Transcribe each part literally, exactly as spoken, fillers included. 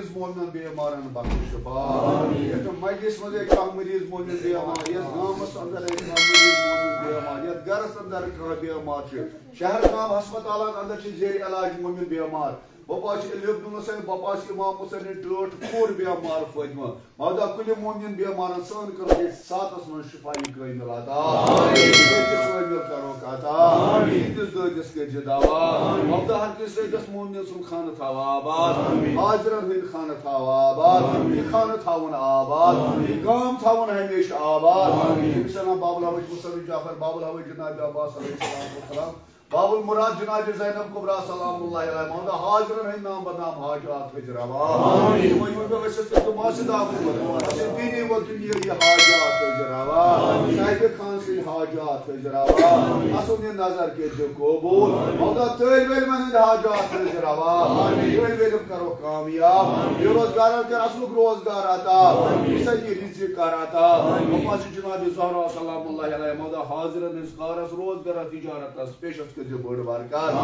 مریض مومنن بیمارن بخش شفا۔ یتھ مجلس منٛز اکھ کانٛہہ مریض مومن بیمار، یتھ گامس اندر اکھ کانٛہہ مریض مومن بیمار، یتھ گرس اندر کانٛہہ بیمار چھُ، شہر گام ہسپتالن اندر چھِ زیر علاج مومن بیمار۔ بپا چھِ علم الدین حسین، بپا چھِ امام حسین ٹٲٹھ، کوٗر بیمار فاطمہ۔ مودا کُلہِ مومن بیمارن سان کٔرٕکھ یتھ ساتس منٛز شفا کٲمل عطا۔ یتھ کٲمل کرو عطا۔ یتھ دٲدِس کٔرۍ زِ دوا۔ مودا ہر کس سۭتۍ گژھ مومنن سُنٛد خانہٕ تھاو آباد۔ حاضرن ہٕنٛدۍ خانہٕ تھاو آباد۔ یہِ خانہٕ تھاوُن آباد۔ یہِ گام تھاوُن ہمیشہٕ آباد۔ ییٚمِس وَنان بابل حوٲج مُصطفی جعفر، بابل حوٲج جناب عباس علیہ السلام والسلام۔ بابل مراد جناب زینب کبریٰ سلام اللہ علیہ۔ مودا حاضرن ہٕنٛدۍ نام بدنام حاجات تھٲوزِ روا۔ یِمن یِمن مےٚ ؤسِتھ تہٕ دُماسہِ دعوت کوٚر۔ اَسہِ دینی و دُنیٲیی حاجات تھٲوزِ روا۔ صاحب خان سٕنٛدۍ حاجات تھٲوزِ روا۔ اَسُن یہِ نظر کٔرزِ قبول۔ مودا طٲلب علمن ہٕنٛدۍ حاجات تھٲوزِ روا۔ طٲلب علم کرو کامیاب۔ بے روزگارن کر اصلُک روزگار عطا۔ یہِ سا یہِ رزق کر عطا۔ بابا چھِ جناب زہرا سلام اللہ علیہ۔ مودا حاضرن ہٕنٛز کارس روزگارس تجارتس پیشس کٔرزِ بٔڑ برکت۔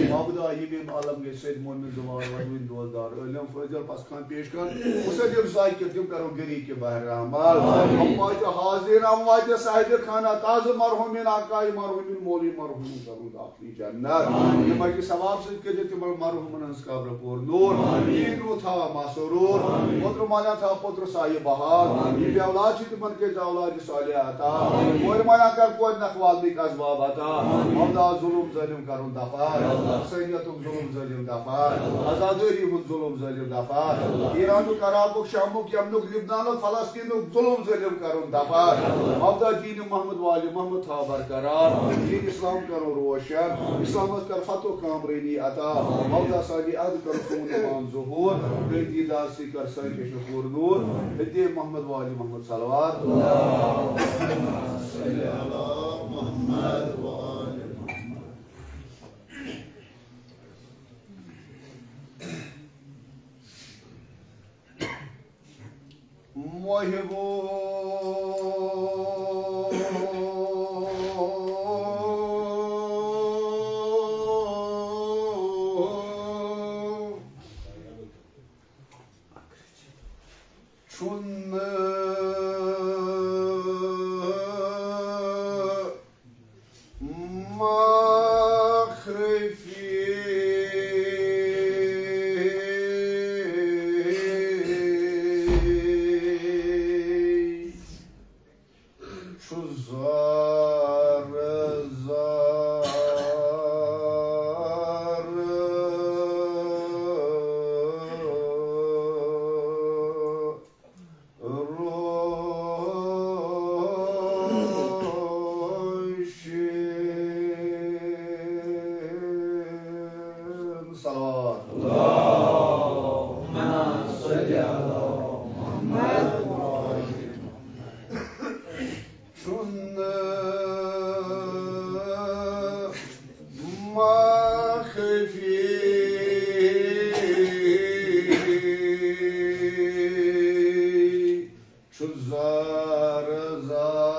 مودا یِم یِم عالم گٔے سید مومن زمان ودوٕنۍ روزدار عٲلم فٲضل پس خان پیش کن۔ مصنف ذاکر تِم کرو گری کے بحر رحمت۔ ہم پاچہ حاضرین امواج صاحب خانہ تازہ مرحومین آقای مرحومین مولی مرحومین کرو داخل جنت۔ یِمن کہِ ثواب سۭتۍ کٔرِتھ تِمن مرحومن ہٕنٛز قبر پور نور۔ یہِ نوٗر تھاو مسرور۔ پوتر مالیاں تھاو پوتر سایہِ بحال۔ یہِ بے اولاد چھِ تِمن کٔرِتھ اولاد صالح عطا۔ کورِ مالیاں کر کورِ نکھ والنٕکۍ اسباب عطا۔ مودا ظلم ظٲلم کرُن دفع۔ حسینیتُک ظلم ظٲلم دفع۔ عزادٲری ہُنٛد ظلم ظٲلم دفع۔ ایرانُک، عراقُک، شامُک، یمنُک، لبنانُک، فلسطینُک ظلم ظٲلم کرُن دفع۔ مودا دین محمد وآل محمد تھاو برقرار۔ دین اسلام کرو روشن۔ اسلامس کر فتح و کامرانی عطا۔ مودا سانہِ عہد کر سون ایمان ظہور۔ تہٕ دیدار سی کر سانہِ چشم پور نور۔ حدی محمد وآل محمد صلوات۔ محبو چھُنہٕ مخفی چھُ زارٕ زارٕ۔ روشن۔ صلوات۔ اللهم صل على محمد۔ چھُنہٕ مخفی چھُ زارٕ زارٕ۔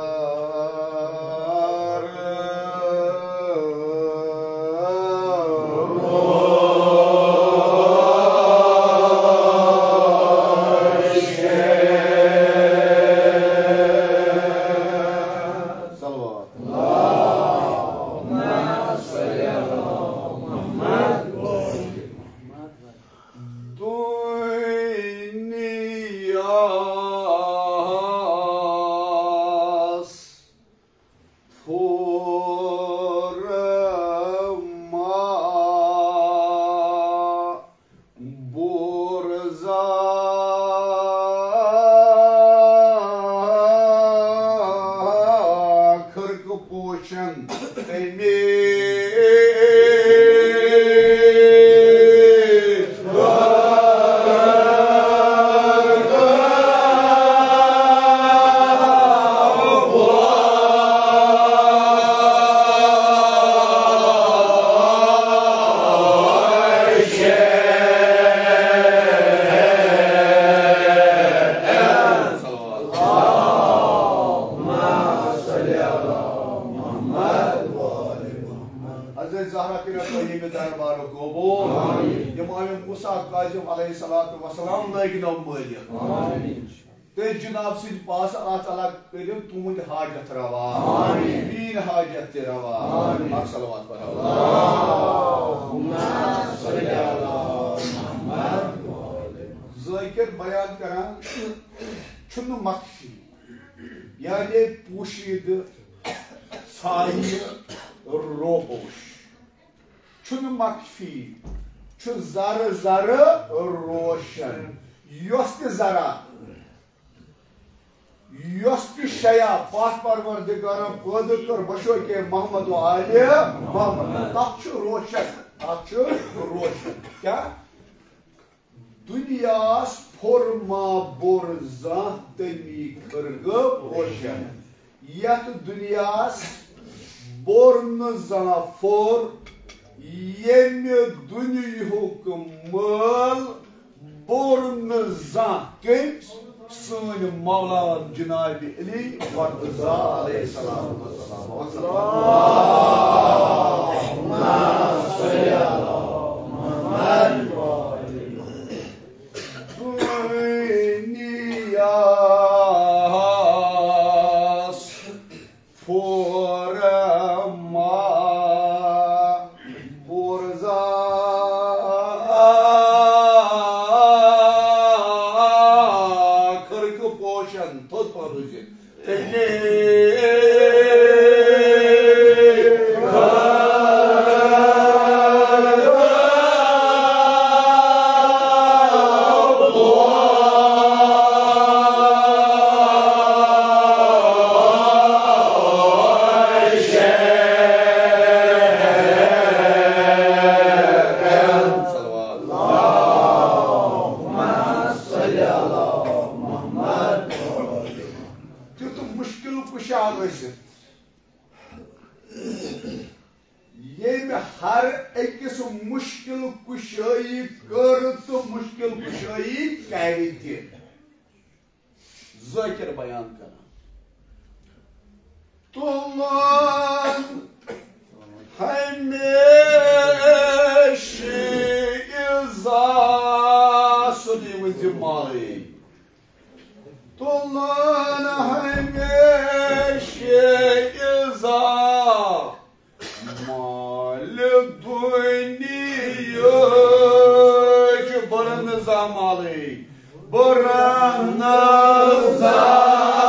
علیہ الصلوۃ والسلام لٲگۍ نو مٲلِک۔ آمین۔ تہٕ جناب سٕنٛدِ پاسہٕ اللہ تعالیٰ کٔرِن تُہُنٛد حاجت روا۔ آمین۔ میٛٲنۍ حاجت تہِ روا۔ آمین۔ اکھ صلوات پَر۔ اللہم صل علی محمد۔ ذٲکِر بیان کران چھُنہٕ مخفی، یعنی پوشیدٕ، ژھایہِ، روپوش۔ چھُنہٕ مخفی، چھُ ذرٕ ذرٕ روشن۔ یۄس تہِ ذرا، یۄس تہِ شیا پاک پروردگارن پٲدٕ کٔر بشوکے محمد و آلِ محمد، تتھ چھُ روشن، تتھ چھُ روشن۔ کیٛاہ؟ دُنیاہَس پھوٚر ما بوٚر زانٛہہ تٔمی کھٔرگہٕ روشن۔ یَتھ دُنیاہَس بوٚر نہٕ زانٛہہ پھوٚر، ییٚمہِ دُنیاہُک مٲل بوٚر نہٕ زانٛہہ کٔمۍ؟ سٲنۍ مولا جناب علی مرتضیٰ علیہ السلام۔ دُنیاہَس پھورما بُرزا کھٔرکہٕ پوشن تھوٚد پہن روٗزِتھ۔ تیٚلے تیُتھ مُشکِل کُشا ٲسِتھ، ییٚمۍ ہر أکِس مُشکِل کُشٲیی کٔر تہٕ مُشکِل کُشٲیی کرِ تہِ۔ ذٲکِر بیان کران۔ تُلُن ہمیشہِ عزا سُدی ؤنزِ مالٕے۔ تُلُن ہمیشہِ عزا مالہِ دُنیاہٕچ بٔرٕن زامالٕے، بٔرٕن زامالٕے۔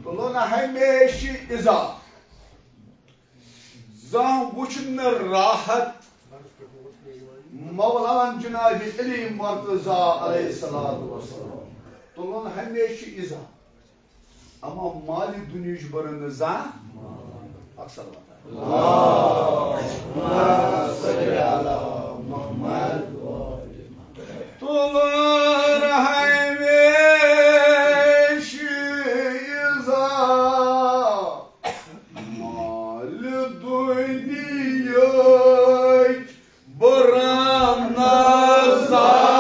تُلُن ہمیشہِ عزا۔ زانٛہہ وُچھ نہٕ راحت مولان جناب علی مرتضیٰ علیہ الصلوۃ والسلام۔ تُلُن ہمیشہِ عزا۔ اما مالہِ دُنیاہٕچ بٔرٕن نہٕ زانٛہہ۔ اکھ صلوات۔ اللہم صل علی محمد۔ تُلُن ہمیشہِ عزا مالہِ دُنیاہٕچ بٔرٕن نہٕ زانٛہہ۔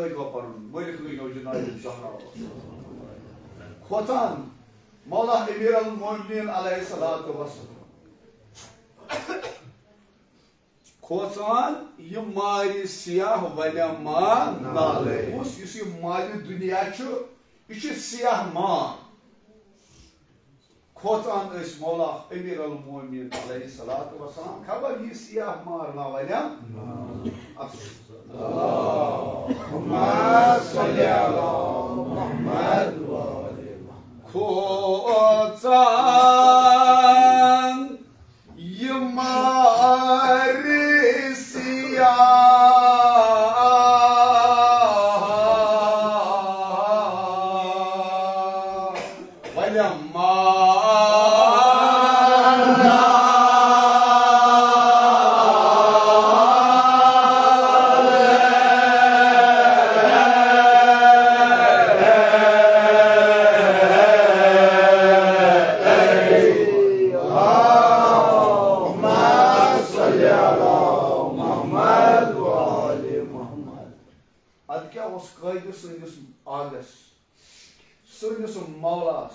گوٚو پرُن، مٲلِک ٲسۍ نو جناب زہرا۔ کھوژان مولا امیر المومنین علیہ الصلوۃ والسلام۔ کھوژان یہِ مارِ سیاہ ولٮ۪م مار نالے۔ کُس یُس یہِ مالِ دُنیا چھُ، یہِ چھُ سیاہ مار۔ کھوژان ٲسۍ مولا امیر المومنین علیہ الصلوۃ والسلام، خبر یہِ سیاہ مار ما ولٮ۪م۔ اللہم صل علی محمد و آل محمد۔ کھوژان یہِ مارِ سیاہ ولٮ۪م مار۔ اَدٕ کیٛاہ اوس قٲیدٕ سٕنٛدِس آگس، سٲنِس مولاس،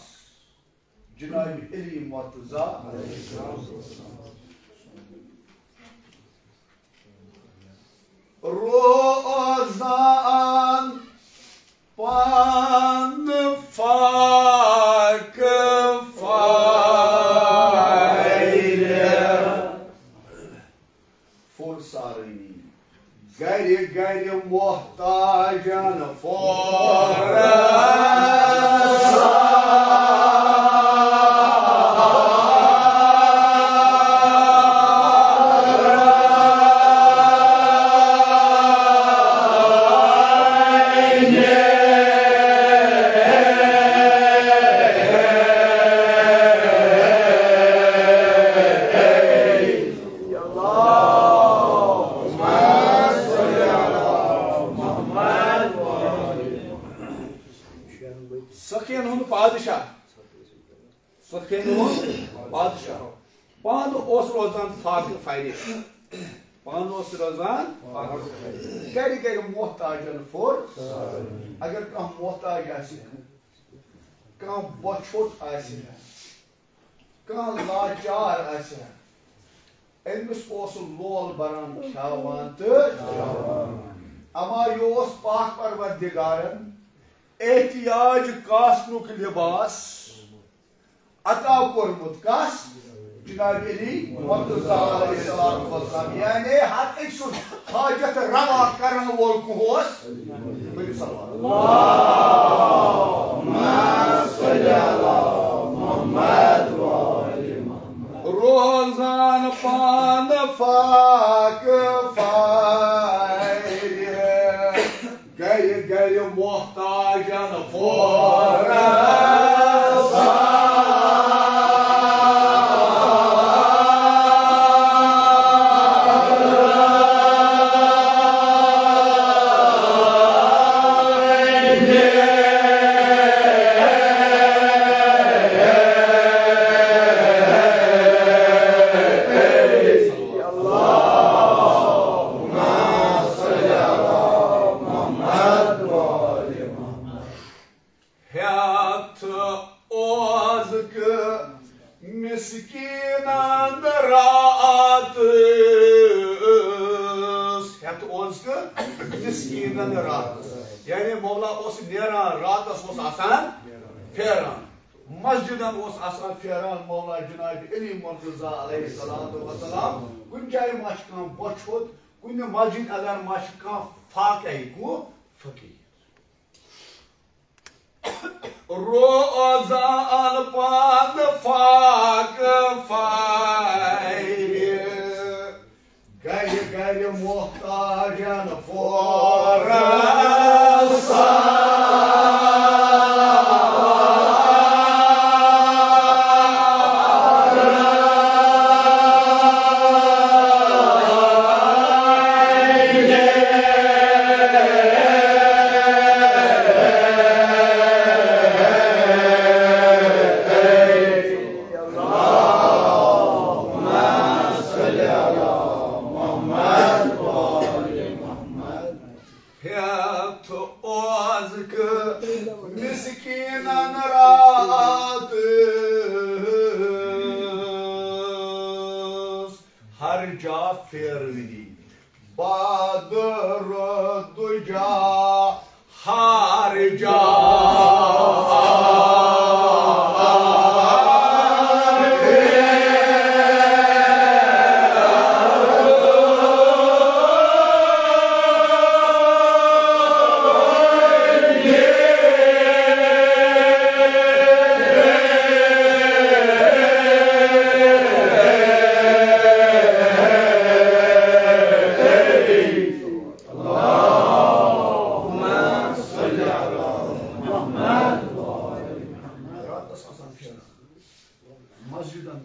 جناب علی مرتضیٰ علیہ السلام۔ روزان پان فاک فایر۔ فُر سارٲنی۔ گرِ گرِ محتاجن فُر۔ سخین ہُنٛد پادشاہ، سخین ہُنٛد پادشاہ، پانہٕ اوس روزان فاقہٕ فقیٖر، پانہٕ اوس روزان فاقہٕ فقیٖر۔ گرِ گرِ محتاجن فُر۔ اگر کانٛہہ محتاج آسہِ، کانٛہہ بۄچھِ ہوٚت آسہِ، کانٛہہ لاچار آسہِ ہا، أمِس اوس لول بران، کھیاوان تہٕ چاوان۔ اما یہِ اوس پاک پروردگارن احتیاج کاسنُک لباس عطا کوٚرمُت۔ کس؟ جناب علی مرتضیٰ علیہ الصلوۃ والسلام۔ یعنی ہر أکۍ سُنٛد حاجت روا کرن وول کُس اوس؟ ؤلِو صلوات۔ اللہم صل علی محمد و آل محمد۔ روزان پان فاک فایر، گرِ گرِ محتاجن فُر۔ اللہم صل علی محمد و آل محمد۔ ہیتھ اوزکہٕ مسکینن راتس، ہیتھ اوزکہٕ مسکینن راتس۔ یعنی مولا اوس نیران، راتس اوس آسان پھیران، مسجدن اوس آسان پھیران مولا جناب علی مرتضیٰ علیہ الصلوۃ والسلام۔ کُنہِ جایہِ ما چھُ کانٛہہ بۄچھِ ہوٚت، کُنہِ مسجد اندر ما چھُ کانٛہہ فاقہٕ فقیٖر۔ روزان پان فاک فایر، گرِ گرِ محتاجن فُر۔ اللہم صل علی محمد و آل محمد۔ ہیتھ اوس مسکینن راتس ہر جا پھیرنی، بدر دجا ہر جا۔ راتس آسان پھیران مسجدن۔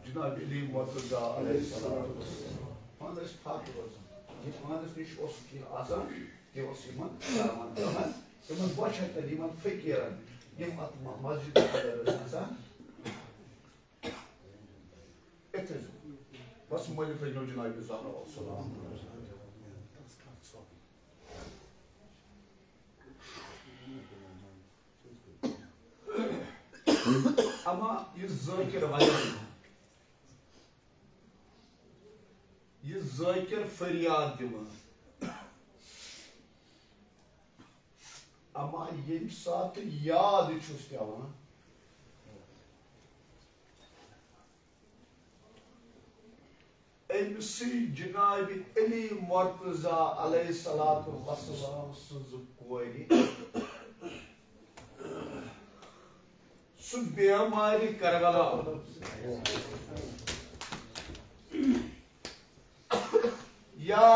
جناب علی مرتضیٰ علیہ السلام۔ پانہٕ ٲسۍ فاقہٕ روزان۔ یہِ پانس نِش اوس کینٛہہ آسان، یہِ اوس یِمن تراوان، تراوان۔ یِمن بۄچھِ ہتن، یِمن فقیٖرن، یِم اتھ م-، مسجد اندر ٲسۍ آسان۔ یِتھے زٕ۔ بس مٲلِو تُہۍ نو جناب زہرا السلام۔ اما یہِ ذٲکِر ونان، یہِ ذٲکِر فریاد دِوان، اما ییٚمہِ ساتہٕ یاد چھُس پٮ۪وان، أمۍ سٕے جناب علی مرتضیٰ علیہ الصلوۃ والسلام سٕنٛز کورِ، سُہ بیمارِ کربلا، یا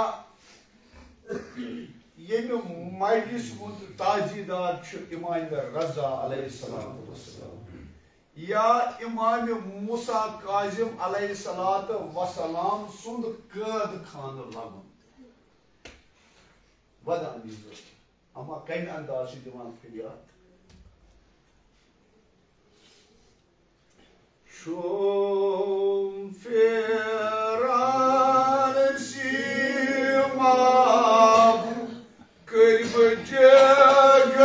ییٚمہِ مجلس ہُنٛد تعزیدار چھُ امام رضا علیہ السلام، یا امام موسیٰ کاظم علیہ الصلوۃ والسلام سُنٛد قٲد خانہٕ لگُن۔ ودان یہِ ذٲکِر۔ اما کمہِ انداز چھِ دِوان فریاد؟ چھُم پھیران سیٖما کٔرۍ بہٕ جگرس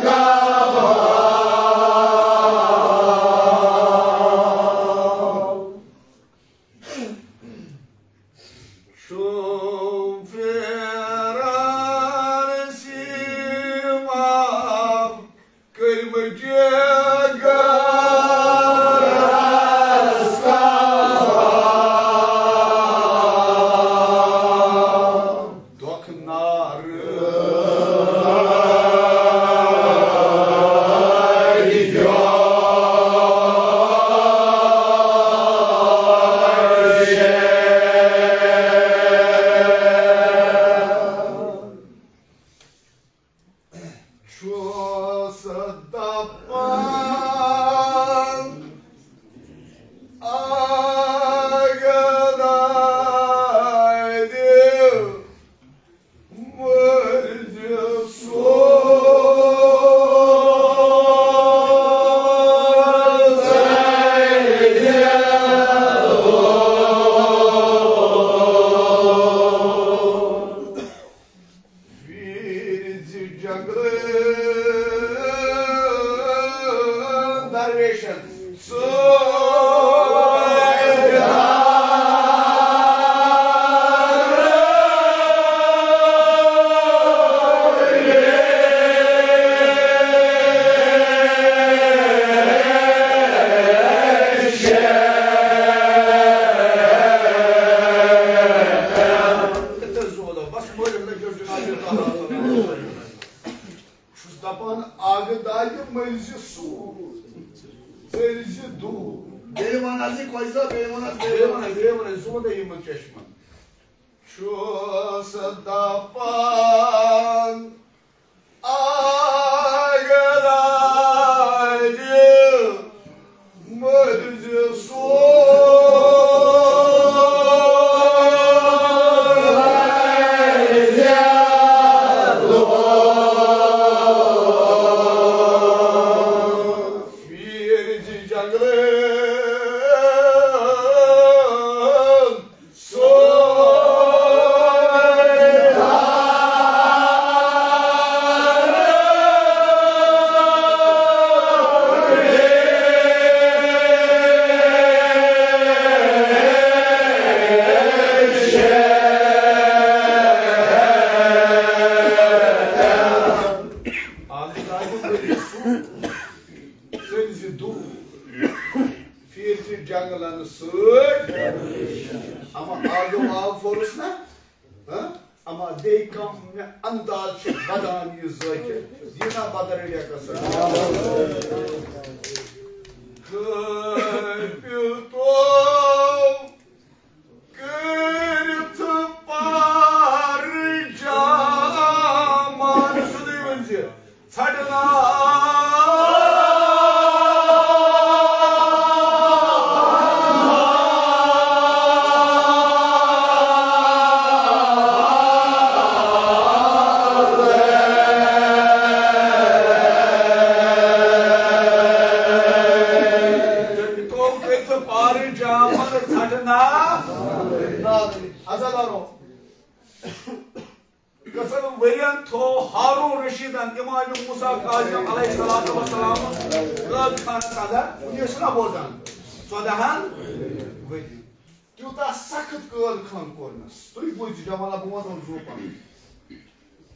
گواہ۔ چھُم پھیران سیٖما کٔرۍ مٕتۍ جگرس گواہ۔ دۄکھ نارٕ چھُس دپان، اگر دادِ مٔرزِ سوزے دِل۔ ویٖرۍ زِ جنگلہٕ درویشن سۭتۍ۔ بس مٲلِو لٔگِو جناب۔ چھُس دپان، اَکھ دادِ مٔلۍ زِ سوٗر، ژٔلۍ زِ دوٗر۔ بیٚیہِ وَن حظ یہِ خۄش صٲب، بیٚیہِ وَن حظ، بیٚیہِ بیٚیہِ وَن۔ وَن حظ، بیٚیہِ وَن حظ، زٕ وَن یِمن چشمن۔ چھُس دپان، اَکھ دادِ مٔلۍ زِ سوٗر۔ ویٖرۍ زِ جنگلہٕ سوزے آب و آب فورس نا، ہاں؟ اما بیٚیہِ کم مےٚ انداز چھُ ودان یہِ ذٲکِر، یہِ نا بدر ڈیکس۔ کٔرِتھ پار جامان سیوٚدُے ؤنۍ زِ۔ ژھٹنا۔ تٔمۍ تھوٚو کٔرِتھ پارٕ جامَن ژھٹنا۔ عزت دارو۔ کٔژن ؤرین تھوو ہارون رشیدن امام موسیٰ کاظم علیہ الصلوۃ والسلام قٲد خانس اندر؟ یہ چھُنا بوزان؟ ژۄدہن ؤرین۔ تیوٗتاہ سخت قٲد خانہٕ کوٚرنس۔ تُہۍ بوٗزِو جمالا، بہٕ ونہو زوٗ پنُن۔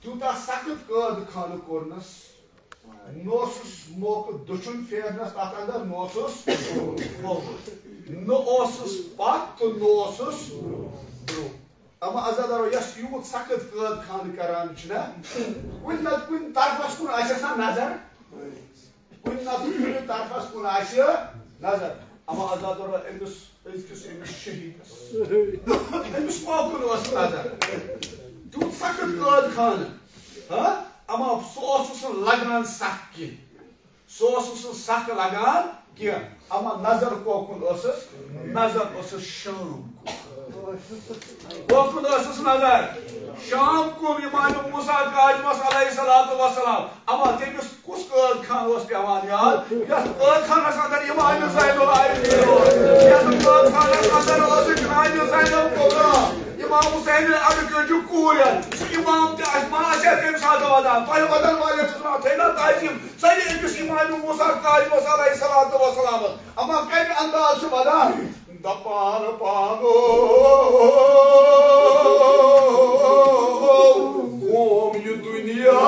تیوٗتاہ سخت قٲد خانہٕ کوٚرنس۔ نہ اوسُس موقعہٕ دٔچھُن پھیرنس تتھ اندر، نہ اوسُس کھووُر۔ نہ اوسُس پتھ تہٕ نہ اوسُس برونٛہہ۔ اما عزت دارو، یس یوٗت سخت قٲد خانہٕ کران چھُ نا، کُنہِ نتہٕ کُنہِ طرفس کُن آسٮ۪س نا نظر، کُنہِ نتہٕ کُنہِ طرفس کُن آسہِ نظر۔ اما عزت دارو، أمِس أزکِس أمِس شہیدس، أمِس کوکُن ٲس نظر۔ تیوٗت سخت قٲد خانہٕ، ہاں؟ اما سُہ اوسُس نہٕ لگان سخ کینٛہہ۔ سُہ اوسُس نہٕ سخ لگان کینٛہہ، اما نظر کوکُن ٲسٕس؟ نظر ٲسٕس شام کُن۔ کوکُن ٲسٕس نظر؟ شام کُن۔ امام موسیٰ کاظمس علیہ الصلوۃ والسلام، اما تٔمِس کُس قٲد خان اوس پٮ۪وان یاد؟ یتھ قٲد خانس اندر امام زین العابدین اوس، یتھ قٲد خانس اندر ٲسٕس جناب زینب کبریٰ، امام حسین اڈٕ کٔنجہِ کوٗرٮ۪ن۔ سُہ امام تہِ آسہِ، ما آسہِ ہا تمہِ ساتہٕ ودان؟ تۄہہِ ودن والٮ۪ن چھُس ونان، تھٲیِو نا تعظیم۔ سٲری أمِس امام موسیٰ کاظمس علیہ الصلوۃ والسلام۔ اما کمہِ انداز چھُ ودان؟ دپان پانو قوم یہِ دُنیا۔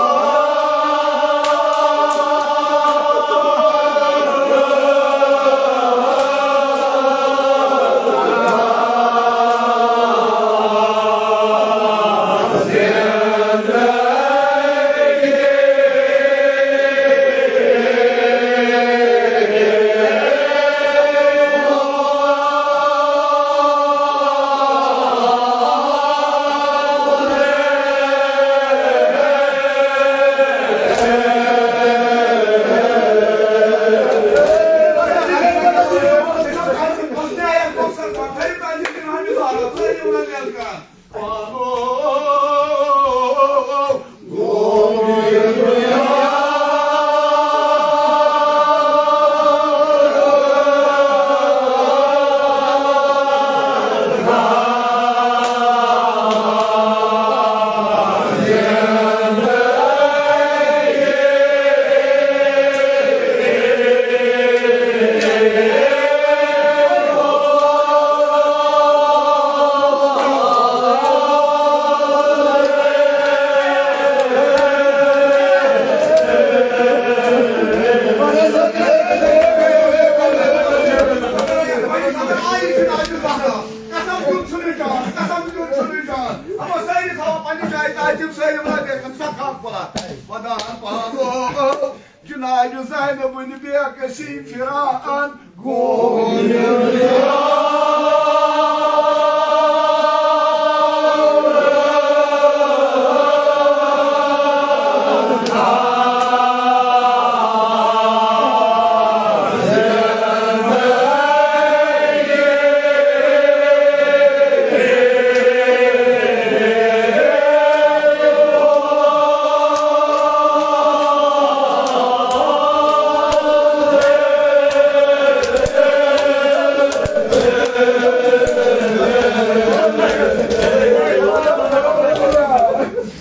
قسم دیُن چھُنہٕ جان، قسم دیُن چھُنہٕ جان۔ اما سٲری تھاوان پننہِ جایہِ تعظیم، سٲری واتہِ گژھن سخاق پلان۔ ودان پانو جناب زینب بن بے کسی فراقن گوم۔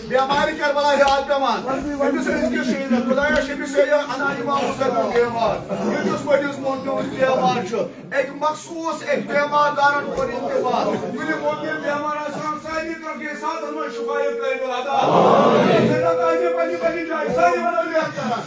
بیمارِ کربلا یاد پٮ۪وان۔ أمِس أزکِس شہیٖدس، خۄدایا، شبِ سید انا امام حسین بیمار۔ ییٚمِس بٔڑِس مومنَس بیمار چھُ، اَکہِ مخصوٗص اَکہِ بیمار دارن کوٚر انتخاب۔ کُنہِ مومنہِ بیمار آسان، سارنٕے طرفہٕ ساتن منٛز شفایہِ کٲمِل عطا۔ سٲری وَنو یَتھ کران۔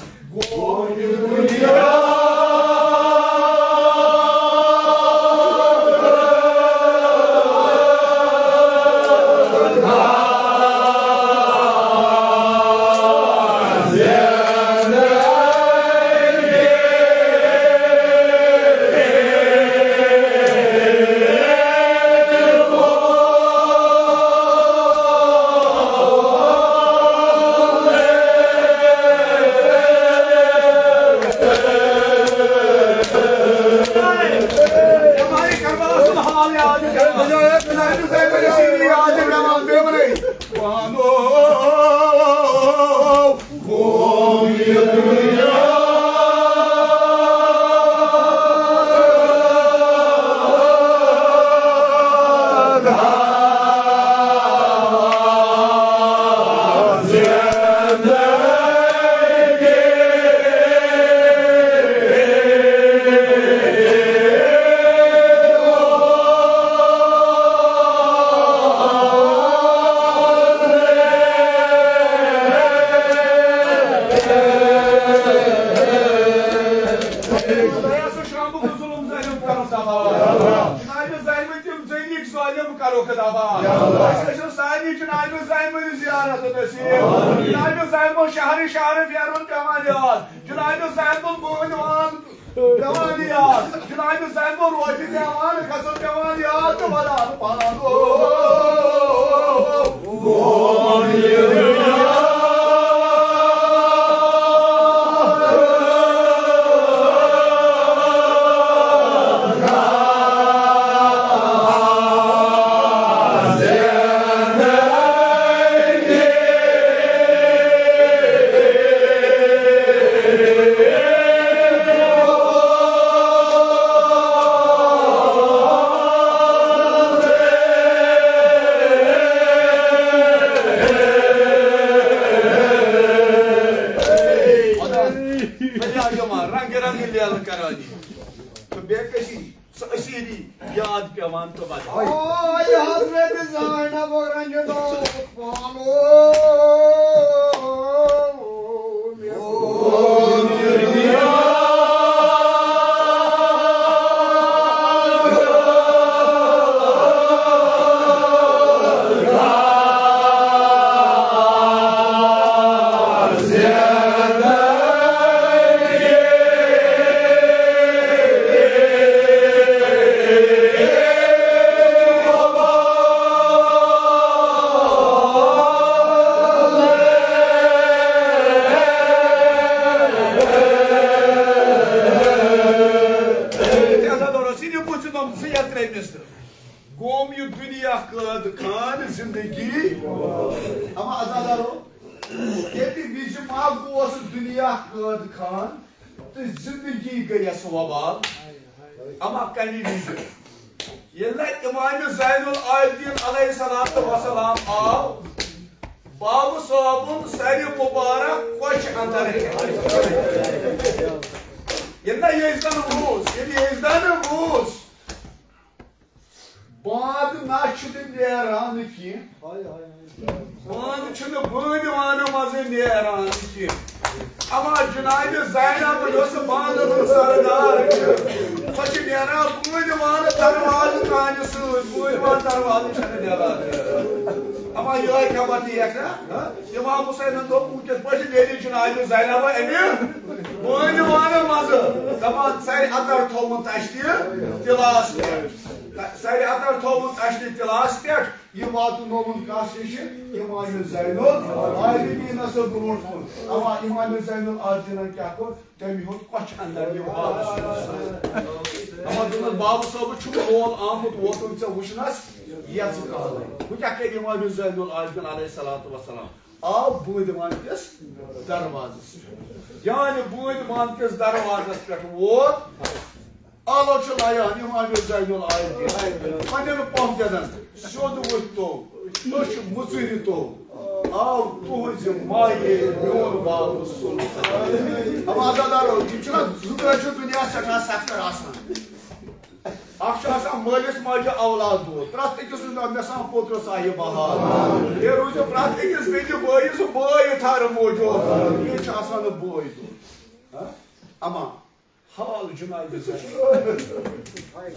زندہ باد۔ اَسہِ گژھن سارنٕے جناب زینبٕنۍ زیارت نصیب۔ جناب زینب شہرٕ شہرٕ پھیرُن پٮ۪وان یاد۔ جناب زینب بٲنۍ وان پٮ۪وان یاد۔ جناب زینب روزِ پٮ۪وان، گژھن پٮ۪وان یاد تہٕ ودان پانہٕ۔ رنگہِ رنگہِ لیلہٕ کران یہِ۔ تہٕ بیٚیہِ کٔشیٖرِ سُہ أسیٖری یاد پٮ۪وان تہٕ وَدان۔ آے حضرت زینب رنجہِ دار پالو۔ عزادارو، صرف وٕچھِو تِم زٕ یا ترٛےٚ مِصرٕ۔ گوم یہِ دُنیا قٲد خان زندگی۔ اما عزادارو، ییٚتہِ وِزِ ما گوس دُنیا قٲد خان تہٕ زندگی گٔیَس وبال۔ اما کَمہِ وِزِ؟ ییٚلہِ نہ امام زین العابدین علیہ الصلوۃ والسلام آو، بابہٕ صٲبُن سرِ مبارک کۄچھِ اندر۔ ییٚلہِ نہ یزدان روٗز، ییٚلہِ یزدان روٗز، بانٛگ نہ چھُنہٕ نیران کینٛہہ۔ بانٛگ چھُنہٕ بٲنۍ وانہٕ منٛزٕ نیران کینٛہہ۔ اما جناب زینب یۄس بانٛگن ہٕنٛز سردار چھِ، سۄ چھِ نیران بٲنۍ وانہٕ دروازٕ کانہِ سۭتۍ، بٲنۍ وان دروازٕ چھَنہٕ نیران۔ اما یِہوٚے خبر دی اَسہِ نا، ہاں؟ امام حسینن دوٚپ، وٕنکیٚس پٲٹھۍ نیرِ جناب زینب امہِ بٲنۍ وانہٕ منٛزٕ۔ دپان، سرِ اَتر تھوٚومُت اَسہِ تہِ تِلاس پٮ۪ٹھ۔ سرِ اَتر تھوٚومُت اَسہِ تہِ تِلاس پٮ۪ٹھ۔ یہِ واتنووُن کس نِش؟ امام زین العابدینس برونٛٹھ کُن۔ اما امام زین العابدینن کیٛاہ کوٚر؟ تٔمۍ ہیوٚت کۄچھِ اندر یہِ بابہٕ صٲب۔ اما دوٚپمس، بابہٕ صٲبہٕ چھُنہٕ مول آمُت ووتُن ژےٚ وٕچھنس، یژ کالے۔ وۄنۍ کیٛاہ کرِ امام زین العابدین علیہ الصلوۃ والسلام؟ آو بٲدوان کِس دروازس پٮ۪ٹھ۔ یعنی بٲدوان کِس دروازس پٮ۪ٹھ ووت۔ آلو چھُ لایان امام زین العابدین۔ پننٮ۪ن پۄنٛدٮ۪ن سیوٚد ؤتھۍ تو، نوٚش مُژٕرۍ تو۔ آو تُہٕنٛزِ مایے میون بابہٕ سُل۔ اما عزادارو، یِم چھِنہ زٕ دۄہ چھِ دُنیا سٮ۪ٹھاہ سخت آسان۔ اکھ چھُ آسان مٲلِس ماجہِ اولاد دود، پرٛٮ۪تھ أکِس سُنٛد مےٚ سان پوترٕ صاحب بحال۔ بیٚیہِ روٗزِ پرٛٮ۪تھ أکِس بیٚنہِ بٲیِس بٲے تھَر موجود۔ یہِ چھُ آسان نہٕ بٲے دود۔ ہاں؟ اما حال جناب زینب۔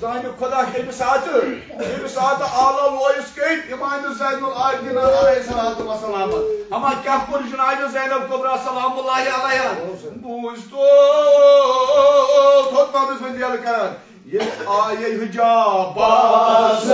زانہِ خدا ییٚمہِ ساتہٕ، ییٚمہِ ساتہٕ آلو لویس کٔمۍ امام زین العابدین علیہ الصلوۃ والسلام۔ اما کیٛاہ کوٚر جناب زینب کبریٰ سلام اللہ علیہا؟ بوٗز تو، تھوٚد پانس وۄنۍ ییٚلہِ کران۔ ییٚلہِ آیہِ حجابس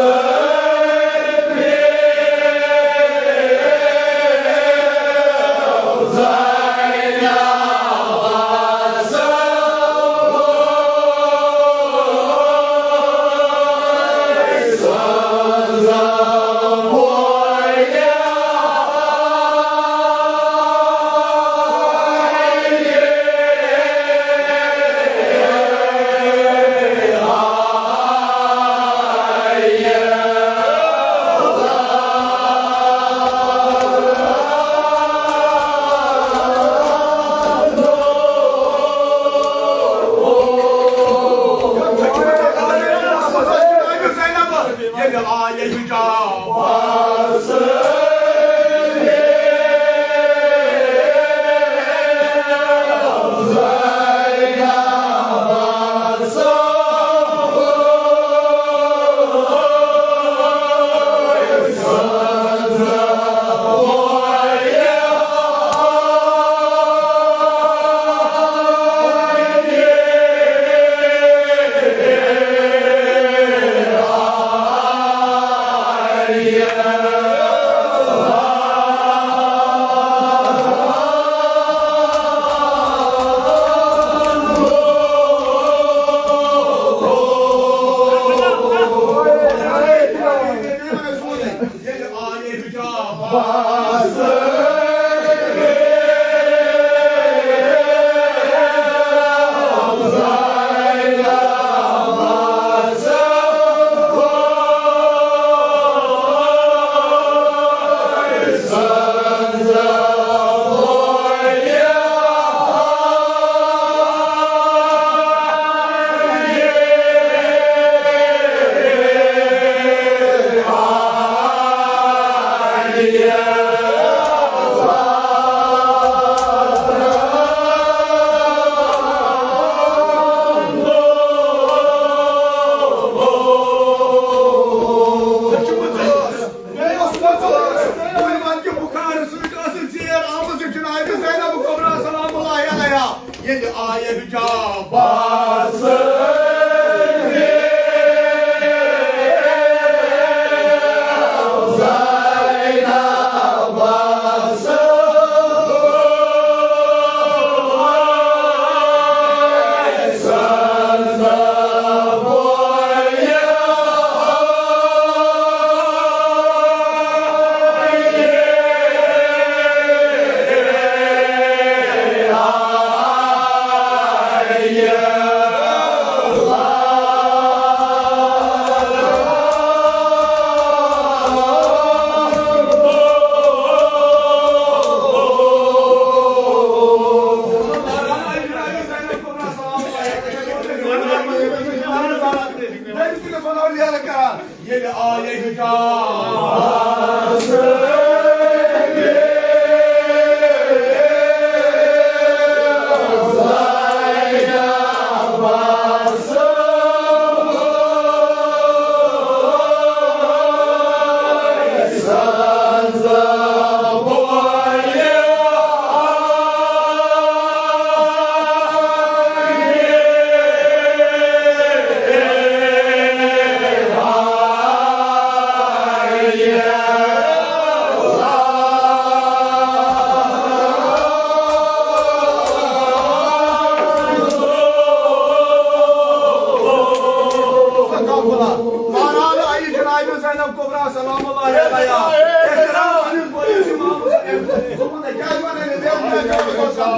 ییٚلہِ آیہِ بِجاباس۔ ییٚلہِ آیہِ حجاب۔ بہرحال، آیہِ جناب زینب کبریٰ سلام اللہ علیہا۔ احترام پننِس بٲیِس امام حسین۔ دوٚپُن، ہے، کیٛازِ وَنان یہِ؟ بیٚیہِ کیٛاہ چھُ گژھان؟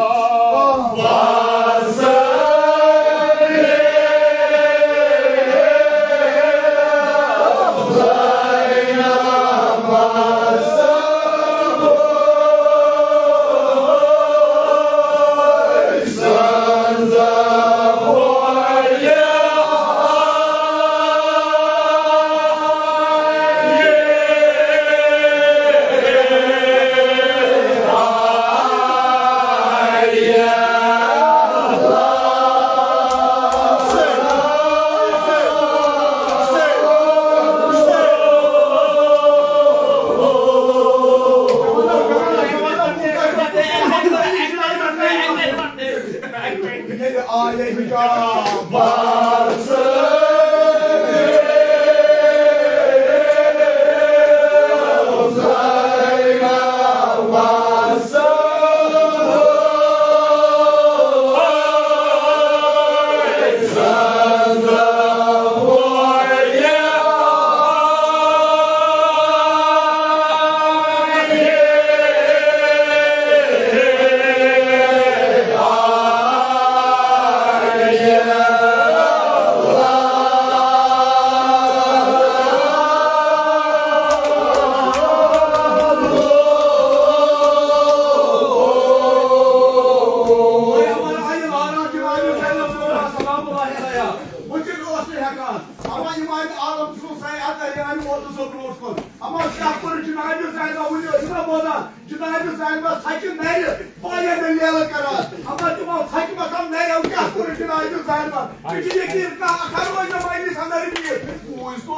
بہٕ تہِ اوس نہٕ ہٮ۪کان۔ اما امام عالم سُنٛد سایہِ اَتھ درِ اَمہِ ووتُن سُہ برٛونٛٹھ کُن۔ اما کیٛاہ کوٚر جنابِ زینبَن؟ وٕنہِ ٲسِو نا بوزان، جنابِ زینبَس تھَچہِ نَرِ واریاہ دٔلیٖلہٕ کران۔ اما تِمو تھَچہِ مَتھَم نَرٮ۪و کیٛاہ کوٚر جنابِ زینبَن؟ ژےٚ چھِ یقیٖن کانٛہہ اَکھ ہا روزِ نہٕ مجلِس اَندَر بِہِتھ۔ بوٗزۍ تو۔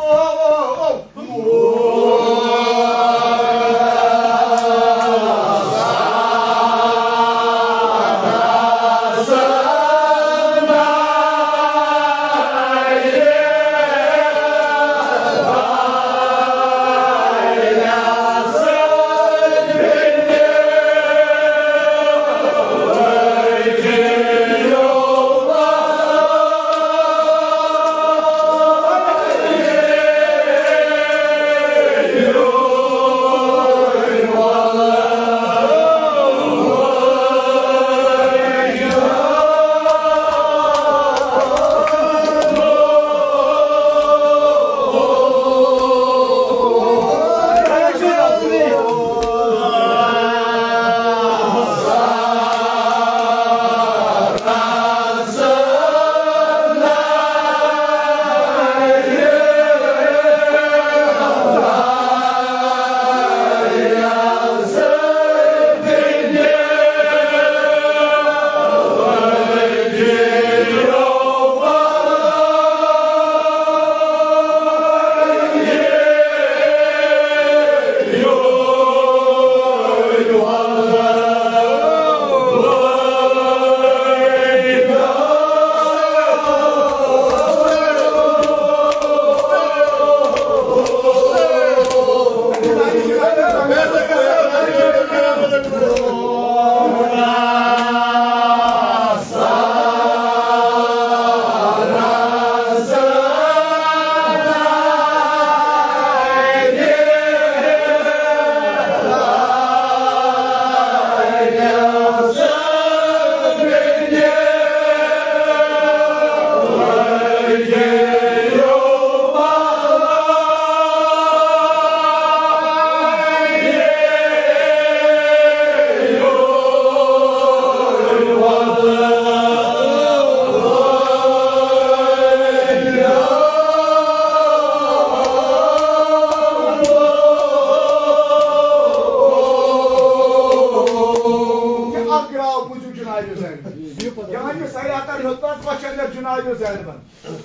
جناب زینبن۔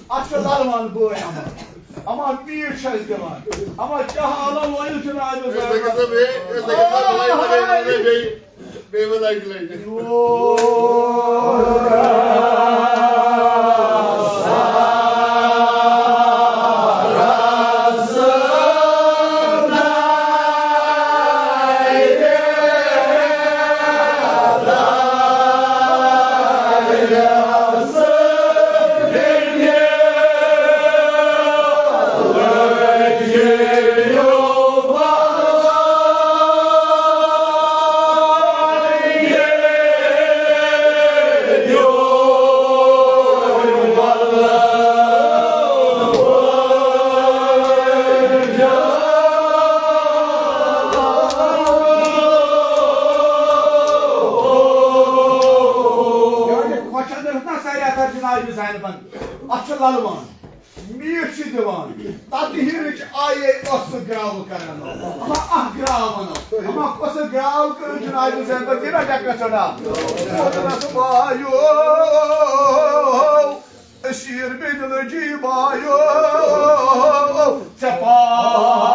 اتھ چھُ للوان بٲے اما۔ اما میٖٹھ چھُ اَسہِ دِوان۔ اما کیٛاہ عالم وٲیِو جناب زینبن۔ أسۍ لٔگۍ نا بلاے، أسۍ لٔگۍ نا بلاے، بلاے، بلاے، بیٚیہِ، بیٚیہِ وۄنۍ اَکہِ لَٹہِ۔ میانہِ خۄش اندر ہیوٚت نا سارے اثر جناب زینبن۔ اتھ چھُ للوان۔ میٖٹھ چھِ دِوان۔ تَتہِ ہِرِچ آیے ٲسہٕ گراوٕ کران۔ اما اکھ گراو وَنو۔ اما کۄسہٕ گراو کٔر جناب زینبن؟ دِنا ڈٮ۪کہٕ چڑا۔ سوزنس بایو، أسیٖر بِدلہٕ جی بایو، ژےٚ پاس